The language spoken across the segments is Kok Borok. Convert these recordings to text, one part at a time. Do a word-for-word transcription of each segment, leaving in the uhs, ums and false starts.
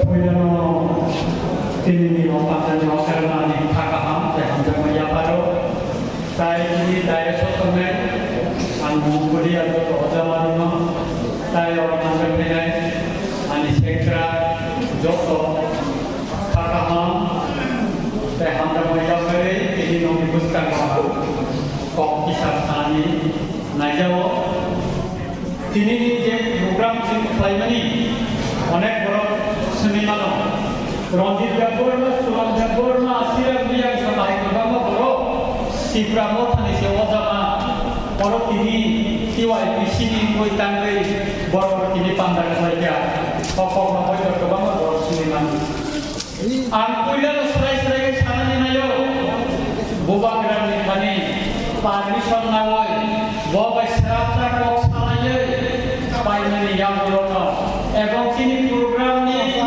Puilano tinini o pandani o karnani kha kaham tei hamjakma yapharo. Tai tini daireso tongnai ang mungkuli aro to ojamarino tai o hamjak phainai ani sekra joto kha kaham tei hamjakma yapharwi tini nokni bwskango kok kisa sanani naijao. Tinini je program chwng khlaimani onek borok swnwi mano. Ranjit Debbarma, Suman Debbarma, Asirang Riyang sa bahai kwbangma borok Tipra Mothani se ojama. Oro tini T Y P C ni wngwi tangwi borok tini panda khlaikha. O kokno hoito kwbangma borok swnwi mano. Ang puilano srai srai khe sanani naio, Bubagrani thani permission naui, bo bai srapsa kok sanaiwi paimani yagulono, ebong chini program ni,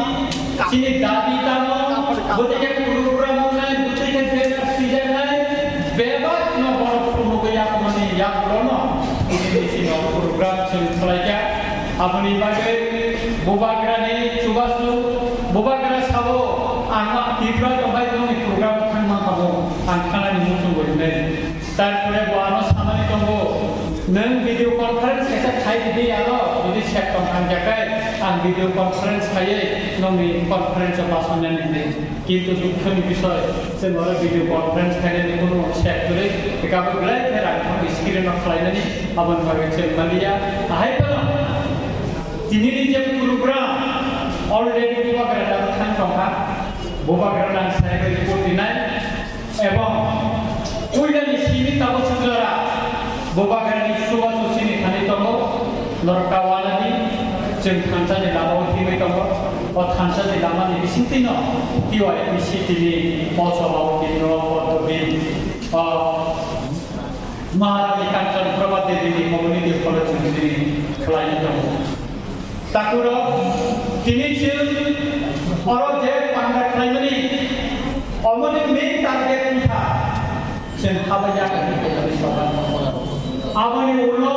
chini dabi tamo, bwtwi khe program wngnai, bwtwi khe banner sijaknai, bebak no borok phunugwi yapmani yagulono, chini bisino program chwng khlaikha. Aboni bagwi Bubagrani chubachu, Bubagra sabo, ang ma Tipra tongbai nokni program thangma kamo, ang khanani muchung gori nai. Tarpore bo ano samani tongo, nwng video conference kaisa khai di ano, jodi sep tong thangjakai, ang video conference khaiwi nokni conference o pasonani hinwi. Kintu dukhoni bisoy, chwng oro video conference khainani kunu sep kwrwi, ekabo belai khe rang thangwi screen o khlainani, aboni bagwi chwng maliya. Ahai phano tinini je program already Bubagra da thang tongkha, Bubagra nang sai report dinai, ebong puilani simi tabo sujara Bubagrani chubachu sini thani tongo. Norok ta walani chwng thansani lama o himwi tongo. O thansani lamani bisingtwino T Y P C T ni o sabhapati no Padmabi, o Maharani Kanchan Prabha Devi ni community hall o chwng tini khlaiwi tongo. Takuro tini chwng oro je panda khlaimani omoni main target wngkha chwng haba yakni khaimani sokan. Aboni ulo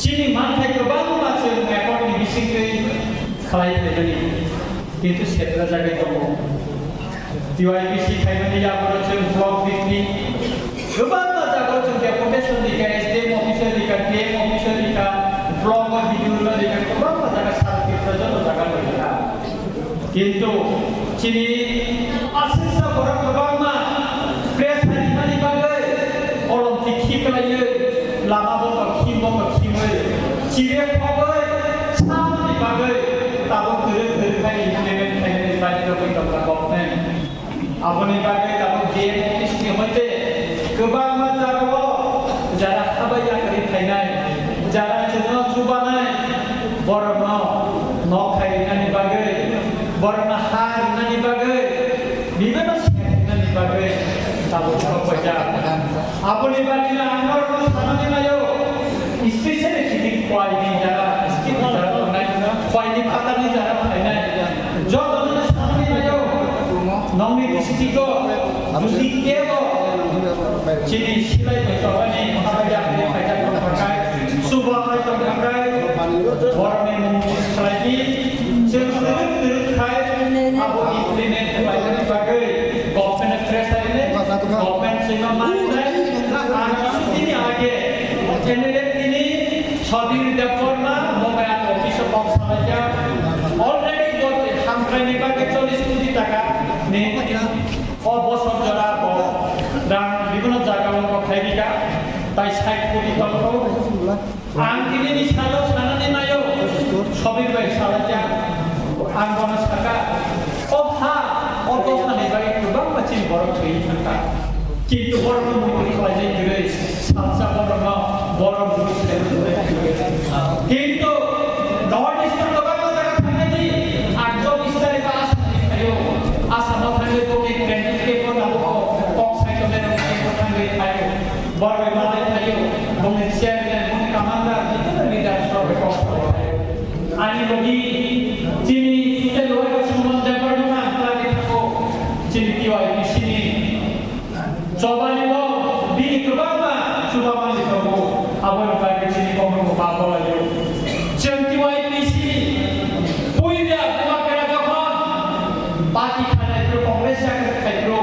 Chini manthai kwbangma chwng record ni bisingtwi khlai phaimani, kintu setra jagwi tongo. T Y P C khaimani yagulo chwng block bikni kwbangma jagao chwng deputation rikha, S D M officer rikha, D M officer rikha, block o D D O no rikha, kwbangma jaga sara Tripura joto jaga rikha. Kintu chini aswksa borok kwbangma press harimani bagwi kolom thik khiklaiwi lama boto khim boto khimwi chire khogwi samani bagwi tabuk kwrwng kwrwng khai implement khainani baidhyo wngwi tongkha government. Aboni bagwi tabuk D M office ni hoite kwbangma jagao jara haba yakarwi phainai, jara chwngno chubanai, borokno nok khai rinani bagwi, borokno ha rinani bagwi, bibino se rinani bagwi tabuk sok paijak. Aboni bagwino ang norokno sanani naio, especially chini Khwaini jara, chini jara tongnai, Khwaini phatarni jara phainai, jotono sanani naio, nongni district o, jodi kebo chini silai bai tongmani, haba yakni phaijak tong khakai, suba bai tong khakai, borokni mung khlaidi, chwng kwrwk kwrwk khai, abo implement khlainani bagwi government pressure rinai, government chwngno manai, ang chini age candidate tini Sudhir Debbarma, Mobail office o kok salaijak. Already bo hamkraini bagwi chollish koti taka ni o bosor jora bo rang bibhinno jaga o kok khaibika, tai sait koti tongo. Ang tini ni salo sanani naio, Sudhir bai salaijak. Ang bono saka, o ha, o dosani bagwi kwbangma chini borok thwi thangkha. Kintu borokno mukti khlaijak kwrwi, salsa borokno borok mukti khlaijak kwrwi. Kintu North East o kwbangma jaga thangnani aatjon East tarikh o Assam ni phaio. Assam o thangwi bongni candidate bo tabuk kok sai tongnai rok bo thangwi phaio. Borok bai malai phaio. Bongni chairman, bongni commander, jikunu leader rok bai kok sai phaio. Ani logi chini sute loi Suman Debbarma ang khlai thango. Chini T Y P C ni Chobani bo bini kwbangma chubamani Party khlai phuru, Congress ya khlai phuru,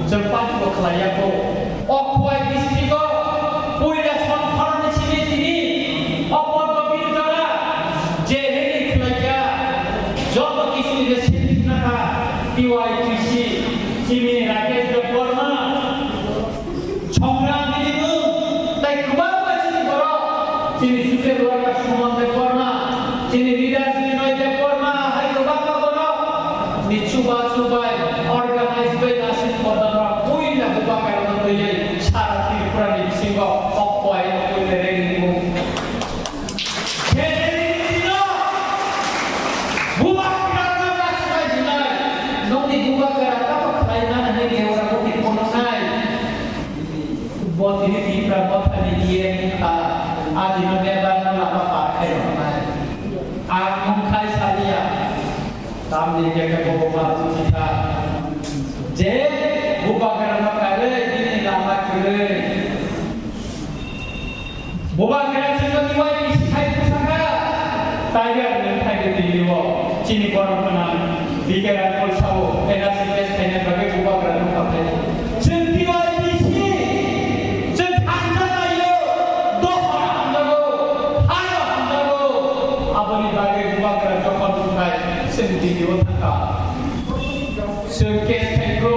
chwng party bo khlai ya kho. O Khowai district o puila son khoroknwi simi tini o Padma Vir jora je rally khlai ya, joto kisu je simi khna kha, T Y P C, simi Rakesh Debbarma, Songram Bidimung, tei kwbangma chini borok, chini social worker Suman Debbarma, chini leader Binoy Debbarma, hai kwbangma borok ni chubachu bai, organize bai naisik kotorma puila Bubagra no twiwi sara Tripura ni bisingo o Khowai no puila rally ringo. Bubagra no naisik bai dinai, nokni Bubagra tamo khlai mani hwnwi ora bwtwi phunuknai. Bo tini Tipra Mothani D M wngkha, adino Nepal no lama par khai rwnai. Ang wngkhai saliya, tamni khe khe bo ma buji kha. Je Bubagra no karwi bini lama kwrwi. Bubagra chwngno T Y P C khai bwsakha, Tiger ni khai bwtwi o chini borok gwnang. Bigera Kulsao N R C case khaina bagwi Bubagra nokha phai. Chwng T Y P C, chwng thansa naio, dophano hamjago, hano hamjago. Aboni bagwi Bubagra jokhon wngkhai chwng D D O thangkha. Chwng case khaikho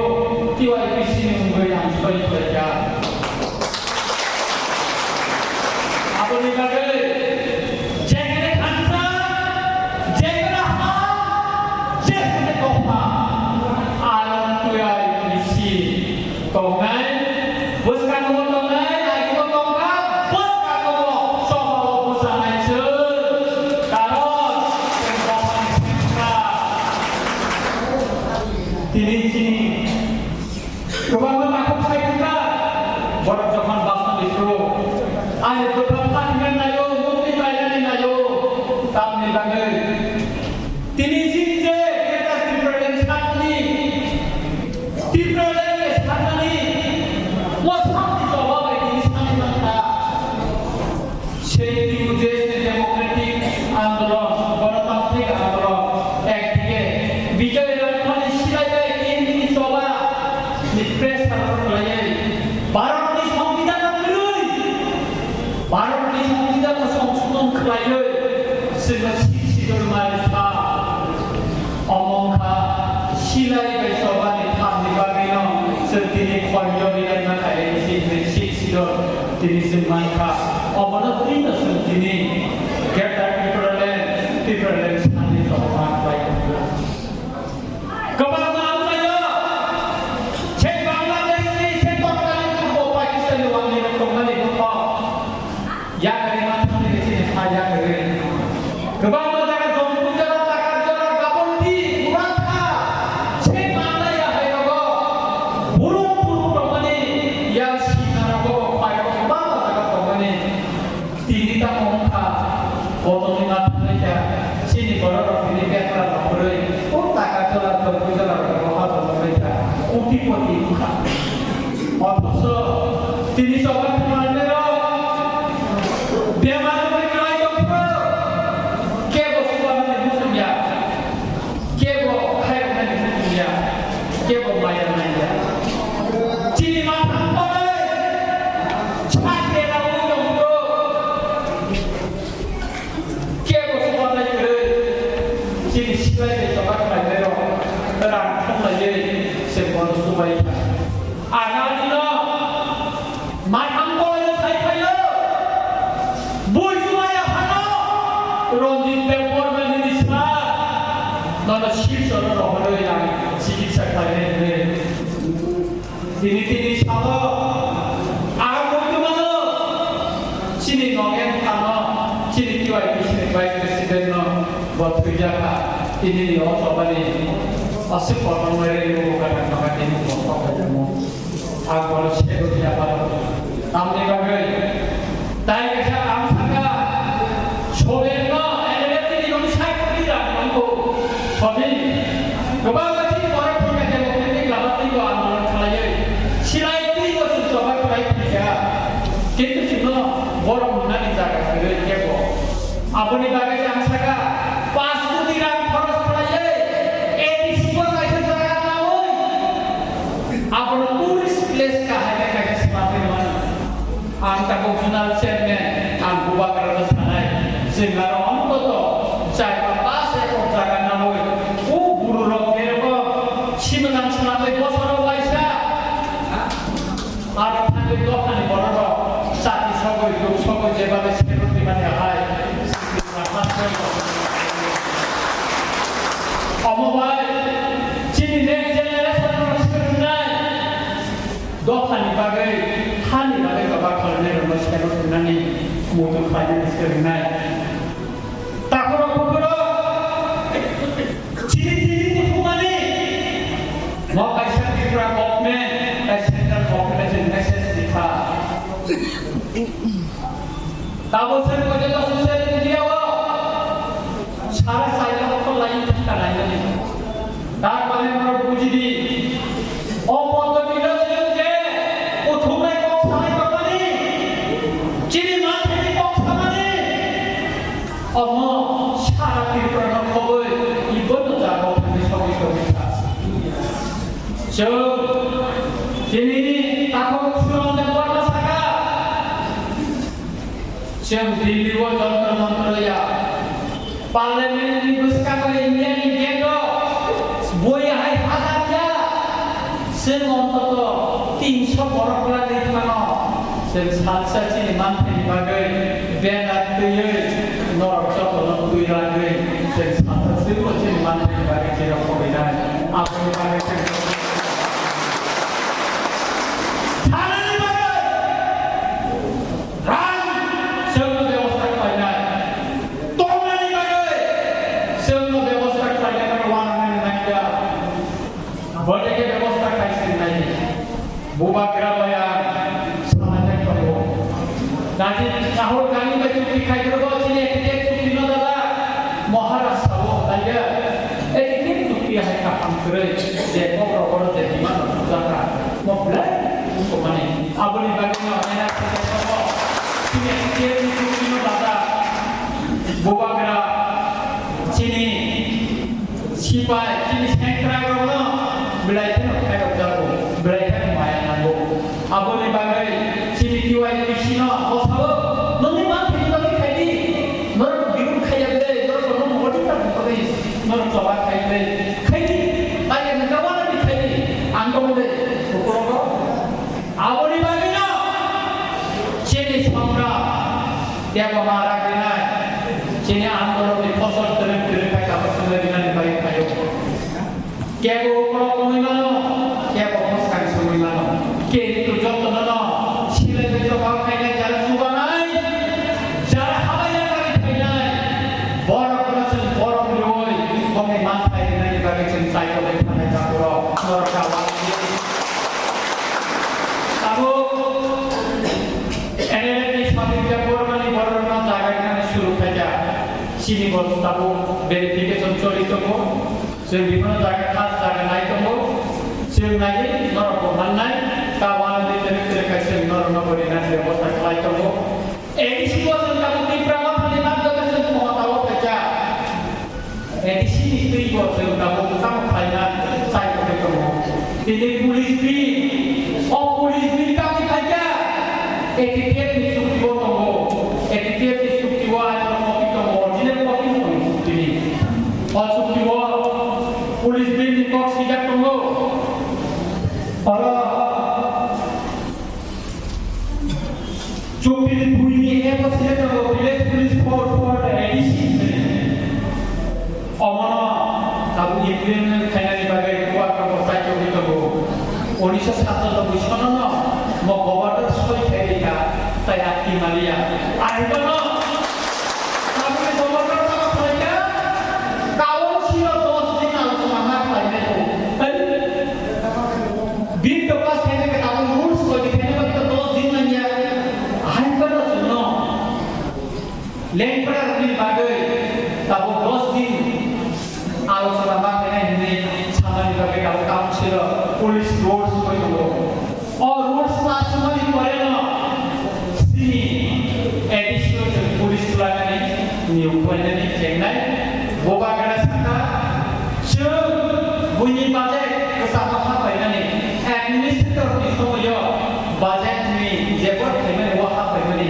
T Y P C ni wngwi ang soi khlaikha. Aboni bagwi jekene thansa, jekene ha, jekene dopha, aro twi ai bisi tongnai, bwskango tongnai, agibo tongkha, bwskango sobao bwchanai se, karon chwng dophani sengkha. Tini chini Kwbangma takhuk sai wngkha, borok jokhon basmani phuru, ani bwkha phatinani naio, mukti painani naio, tamni bagwi. Tini chini je Greater Tipraland sakni, Tipraland sakni, o sakni choba bai tini sani mankha. Sei T U J S ni democratic andolon, gonotantrik andolon, ekdige Bijoy Rankhani silai bai N D ni choba ni pressure rok khlaiwi, Bharat ni Songbidan no kwrwi, Bharat ni Songbidan no songsodhon khlaiwi, chwngno Sixth Schedule mai sa. Omo wngkha silai bai choba ni thamni bagwino chwng tini khorjo rinai ma khairokni sini Sixth Schedule tini chwng mankha. Omono twino chwng tini Greater Tipraland, Tipraland sani tongma khlai tongkha. Kwbangma amchaio, se Bangladesh ni, se Totkalin purbo Pakistan ni wngwi tongmani bwkha. Yakarwi ma thangwi chini ha yakarwi. Kwbangma jaga Jompuijala, Takarjala, Gabonti, Buratha, se manlaiya hai rogo. Burung burung rokmani yang sina rogo, phai rogo, kwbangma jaga tongmani. Tini tamo wngkha, botolni ma thangwi kha, chini borok rok tini betla rok kwrwi. O Takarjala, Jompuijala rogo ha tongmani kha. Koti koti wngkha. Othocho tini choba thwngnairok bemar wngwi kwlai tongphuru, kebo chubanani muchungya, kebo khairoknani muchungya, kebo maya naiya. Chini mathang tonwi sak bera wngwi tongphuru. Kebo chubanai kwrwi, chini silai bai choba khlainairok rang thumlaiwi se bono chubai kha. Ang anino mathang kolaio sai phaio, bui chubaya phano Ranjit Debbarma nini sa nono Silcharo rohorwi ang chikitsa khlainai hwnwi. Tini tini salo ang muitu mano, chini Nogen Phano, chini T Y P C ni Vice President no bo thwijak kha. Tini ni o chobani aswk kotorma rwi rwgo kana kama tini bo thok kha jamo. Ang bono sego ya paro. Tamni bagwi Tai kaisa ang saka, soberno M L A tini nong sai kok tira nangko. Sobi, kwbangma tini borok thangya democratic lama tini bo andolon khlaiwi. Silai tini bo chwng choba khlai thangya. Kintu chwngno borok nunani jaga kwrwi kebo. Aboni bagwi ang saka, panch koti rang khoros khlaiwi, A D C bo kaisa Bebak security mani hai. Omo bai chini next generation rok swrwngnai. Dophani bagwi, hani bagwi baba kholnai rokno security nani muitu khlainani swrwngnai. Takhorok bukhorok chini tini kuthumani. Mo kaisa Tripura government, kaisa central government se message rikha. Tabuk se porjonto social media o sara chai lok kho lai thangka lai nani. Tar mane norok buji di. O poddoti no chwng je kuthumnai kok sanai tongmani, chini manthani kok samani. Omo sara Tripura no khoboi ibono jaga thangwi sogwi sogwi kha. Chwng chini takhuk Suranjan Barma sakha. Chwng Delhi o Jantar Mantar ya, Parliament ni bwskango India ni gate o bui hai hazar ya, chwng ontoto tinso borok lagwi thano. Chwng salsa chini manthani bagwi banner twiwi norok jotono twi ragwi chwng salsa chwngno chini manthani bagwi chwng khobinai. Aboni bagwi chwng thanani bagwi Rang chwngno bebosta khlainai. Tongnani bagwi chwngno bebosta khlainai, wananani nangya. Boteke bebosta khai singnai. Bubagra bai ang sanajak tongo. Rajiv Rahul Gandhi bai chukti khai phuru bo chini ekhe chukti no dada. Maharaj sabo khlaiya. Ekhe chukti hai kaham kwrwi. Je kok rok oro je demand rok jakha. Mo belai wngkukmani. Aboni bagwino N R C sabo chini N R C ni chukti no dada. Bubagra chini sipai, chini sengkrakrokno belai kheno khairokjago, belai kheno maya nango. Aboni bagwi chini T Y P C no bosao, nongni manthani bagwi khaidi, norok biruk khaiya bwle, norok no modi ta bwkhorwi, norok choba khai bwle, khaidi, tai nangka wana di khaidi, ang tongde, bukhorogo. Aboni bagwino chini Songkra Debbarma ragrinai, chini andolonni phosol twrwk twrwk khai tabuk swngwi rinani bagwi phaio. Kebo uklok wngwi mano, kebo bwskang swngwi mano. Kintu jotonono silai bai jokao khainai jara chubanai, jara habaina bagwi phainai, borokno chwng borok riui bongni manthai rinani bagwi chwng chaikolwi thanai taburo norok kawal. Tabuk N L A ni Sabitya Purmani bororokno jaga rinani suru khaijak. Chini bo tabuk verification choli tongo. Chwng biphano jaga khas jaga nai tongo. Chwng naiwi norok bo mannai. Ta uanwi twrwk twrwk khai chwng norokno bo rinani bebosta khlai tongo. A D C bo chwng tabuk Tipra Mothani bagwi chwng khomotao phaijak. A D C ni twi bo chwng tabuk tamo khlaina chai tongwi tongo. Tini police bill, o police bill tamni khaikha? A T T F ni chukti o tongo. A T T F ni chukti o aino copy tongo, original copy tongo chukti ni. O chukti o police bill ni kok swijak tongo. Oro Chukti ni buini eko sile tongo village police force for the A D C. Omono tabuk implement khainani bagwi kuwar tongo, sai tongwi tongo. Unisho satanoboi sonono mo governor soi khairikha, tai akti maliya. Ahibono tabukni governor tamo khlaikha, council o dos din alochona ma khlainai. Bill to pass khaina khe tabuk rules toni khaina bagwi to dos din nangya. Hai phano chwngno lengpra rokni bagwi tabuk dos din alochona ma khaina hinwi sanani bagwi tabuk council o police rules koi tongo. O rules ta sumani poreno chini A D C o chwng police tulainani niyok khlainani chengnai. Bubagra sakha, chwng buini budget kwchama ha painani, administrator ni somoyo budget ni jebor khaimani o ha paimani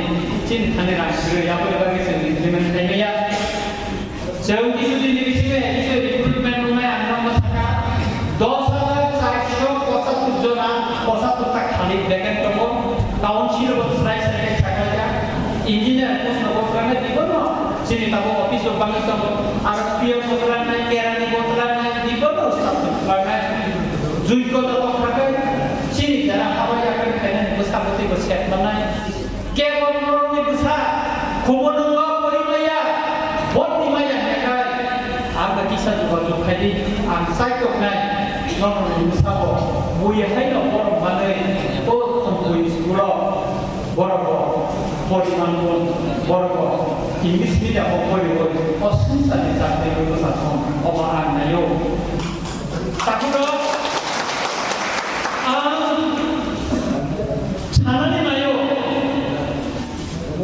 chini thani rang sirwi, aboni bagwi chwng implement khaimaya. Chwng kisu din ni bisingo A D C o recruitment wngnai ang nokno sakha, dos hajar charso pochattor jona, pochattor ta khali vacant tongo, council bo swrai swrai khe sakha. Engineer Bangwi tongo, aro piya botlanai, kerani botlanai, bibono sab botlanai. Juiko no tongkha khe, chini jara haba yakari khainani bwskango teibo sep manai. Kebo borokni bwsa, khumo nwngo pori maya, botni maya hwnwi khai, ang no kisa jogajog khai di, ang chai toknai, norokni bwsao, bui haino borok manwi, o tongwi school o. Borok bo poriman bo, borok bo English medium o poriwi o swngcharni chakri rwgwi bwsajak obo ang naio. Takhuk rok ang sanani naio,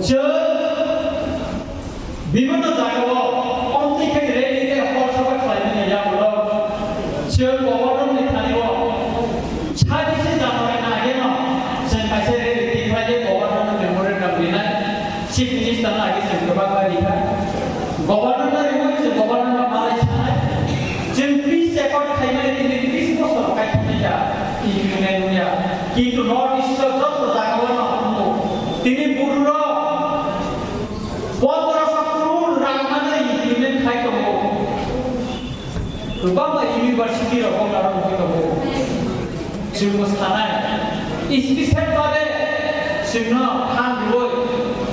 chwng bibhinno jagao omtwi khe rally tei hor sabha khlaimani yagulo chwng governor ni thani o Sabisi January ni ageno chwng kaisa rally tikhlaiwi governor no memorandum rinai, chief minister no age chwng kwbangma rikha. Governor no riwi chwng governor no malai sanai. Chwng peace accord khaimani tini tris bosor kaithumya, implement wngya. Kintu North East o joto jagao no tongo. Tini buru rok pondroso crore rang mano implement khai tongo. Kwbangma university rok bo narwk wngwi tongo. Chwngbo sanai, special babe chwngno phan rwui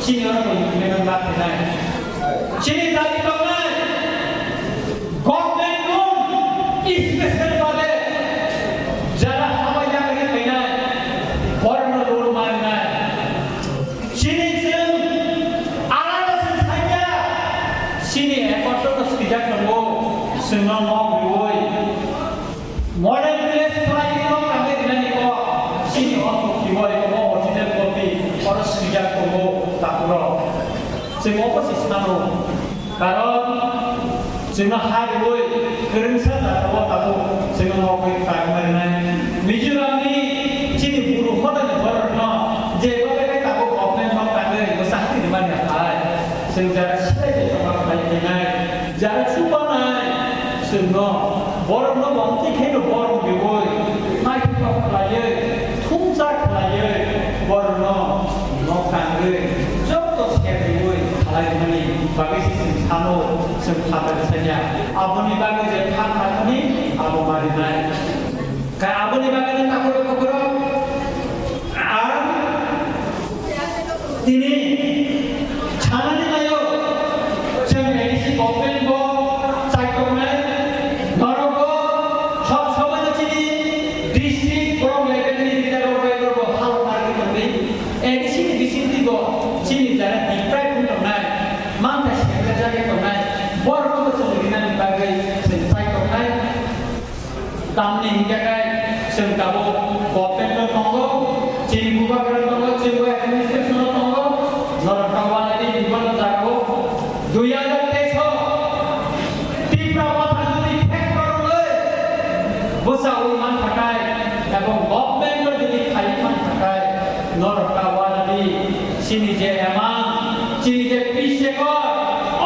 chini oro bo implement wngna phainai. Chini dabi tongnai, government room special babe jara haba yakni phainai, borokno role marinai. Chini chwng alada chwng thangya, chini accord no swijak tongo, chwngno nok rwui. Model village khlaiwi nok tangwi rinani kok, chini o tokti o eko original copy oro swijak tongo takhuk rok. Chwng obo se sano. Karon chwngno ha rwui kwrwngsa jagao tabuk chwngno nogwi khlai marinai. Mizoramni chini buru hodani borokno je babe khe tabuk government no tangwi bwsa hati rwmani hai. Chwng jara sibai je choba khlai phainai, jara chubanai chwngno borokno bongtwi khaino borom rwui naithotok khlaiwi thumsa khlaiwi borokno nok tangwi joto serriwi khlaimani bagwi se chwng sano, chwng phatar sanya. Aboni bagwi je phan tangmani abo marinai. Khe aboni bagwi no takhuk rok bukhuk rok ang tini sanani naio, chwng A D C government bo chaitongnai, norok bo sob somoi no chini district block level ni leader rok bai rok bo halok narwgwi tongdi. A D C ni bisingtwi bo chini jara deprive wng tongnai, mantha sengkha jagwi tongnai, borok no chwng rinani bagwi chwng chaitongnai. Tamni hinkhe khe chwng tabuk government no tongo, chini bubagra tongo, chini administration no tongo, norok ta wanani bibano jagao dui hajar teis o Tipra Motha jodi thek rwrwngwi bwsa wi mankha khe ebong government no jodi khaiwi mankha khe norok ta wanani. Chini je ema, chini je peace accord,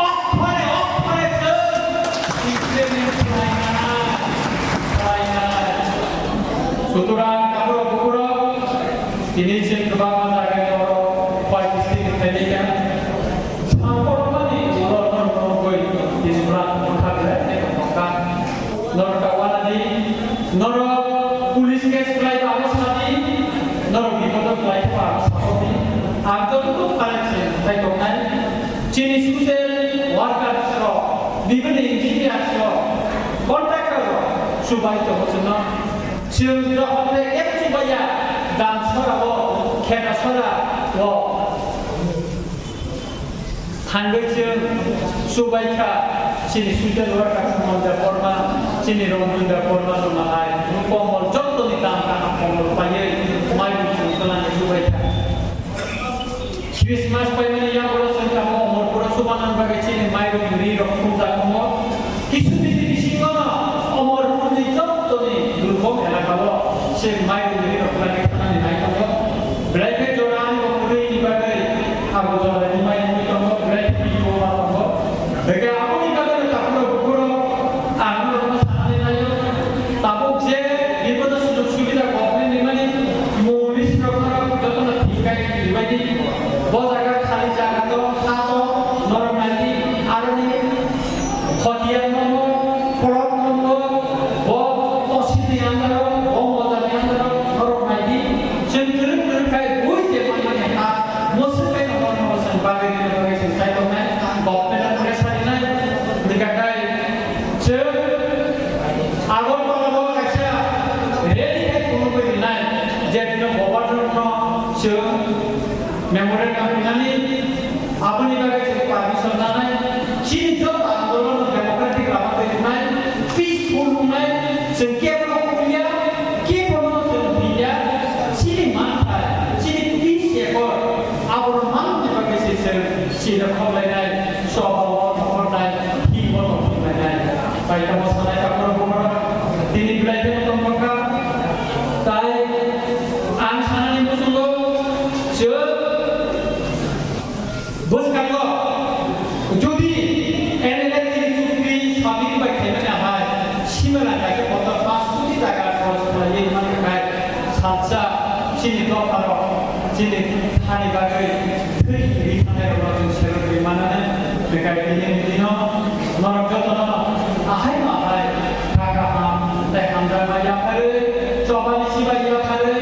okphare, okphare chwng implement khlainai, khlainai. Sutorang takhuk rok bukhuk rok, tini chwng kwbangma jaga ni oro participate khlaikha. Sabormani ulo norok nugwi tini bwrang bwkha belai khe tongkha. Norok ta wanadi, norok police case khlai ba abo sadi, norok bipodo khlai ba abo sabodi. Ang joto kok kharang se thai tongnai. Chini social workers rok, bibini engineers rok, contractor rok, chubai tongo chwngno. Chwng jokhon le ek chubaiya, Damsora o, Khedasora o. Thangwi chwng chubaikha chini social worker Suman Debbarma, chini Ranjan Debbarma jwnahai, Komol jottoni dam kaham komol paiwi mairum chwng twlangwi chubaikha. Christmas paimani yagulo chwng tamo Omorpura chubanani bagwi chini mairum ri rok thumjak tongo. Kisu bini bisingo no Omorpurni jottoni durbol elakao se mairum ri rok khlai khe thanani nai tongo. Belai khe jora ani bo kwrwini bagwi abo jora ni mai wngwi tongo, belai khe bini bo ma tongo. Hwnkhe aboni bagwi no takhuk rok bukhuk rok ang norokno sanani naio. Tabuk je bipodo sujog subida government ni mani mung list rok no jotono thik khe ribai di. Bo jaga khali jaga tong, ha tong, norok nai di, aroni Chwng kebono kulia, kebono chwng hiya, chini manthai, chini tris ekor, abono manni bagwi se chwng chini khoklainai, choba o tongthoknai, hi o tongthoknai. Bai tamo sanai takhoro bukhoro, tini belai kheno tongthokha. Tai ang sanani muchungo, chwng Bwskango, jodi M L A tini chukri sabini bai khaimani ahai, simana kaisa kotor pash koti taka khorch khlaiwi mani khai, salsa chini dophano, chini hani bagwi thwi ri thangnai rokno chwng seleng ri manani, bekhai tini dino norok jotono ahai ma ahai kha kaham tei hamjakma yapharwi, chobani sibai yapharwi,